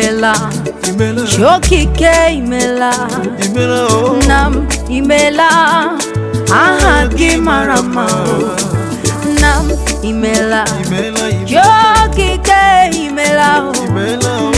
imela. Imela. Chi okike, imela. Imela o. Nna m, imela. Aha gị mara mma o. Nna m, imela. Imela. Chi okike, imela o. Imela o.